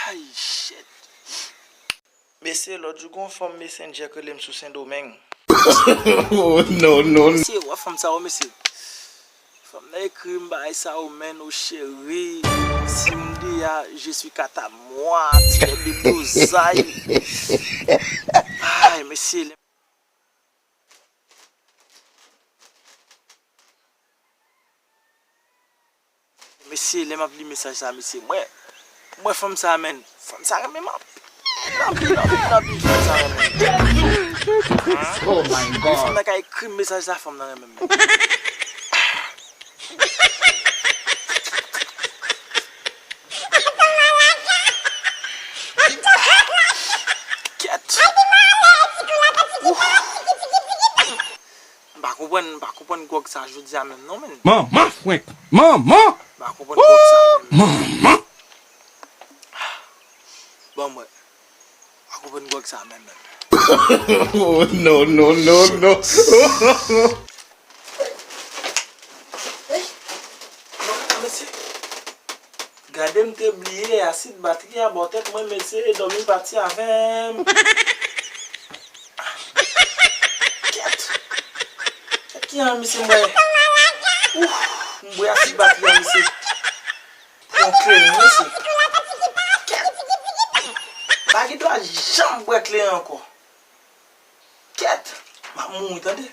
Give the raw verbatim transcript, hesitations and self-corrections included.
Ay, shit. Mesye, lòt jou gon fanm Messenger k rele m sou Sendomeng. Oh, no, no, no. Mesye, wè fanm sa yo, mesye. Fanm nan ekri m bagay sa yo, men, o cheri, si m deja, je suis katamwa, ti bèt de dozay. Ay, mesye, lè Mesye, lè m ap li mesaj sa, mesye, mwen, mwen fanm sa, menn. Fanm sa renmen m anpil, anpil, anpil, anpil, fanm sa renmen m. Oh my God. Fanm nan ka ekri m mesaj sa, fanm nan renmen m, menn. Kèt. Ouf. M pa konprann, m pa konprann gwòg sa jodi a menm non, menn. Manman frenk! Manman! M pa konprann gwòg sa menm. Manman! Bon, mwen. M pa konprann gwòg sa menm, menm. Oh, no, no, no, no. Mesye. Gade m te bliye asid batri a bò tèt mwen, mesye, dòmi pati avè m. Kèt! Kèt ki an misye m bwè? Ouf! M bwè asid batri a, misye. Pran kleren, misye. Kèt! M pa gen dwa janm bwè kleren ankò. Kèt! M ap mouri, tande.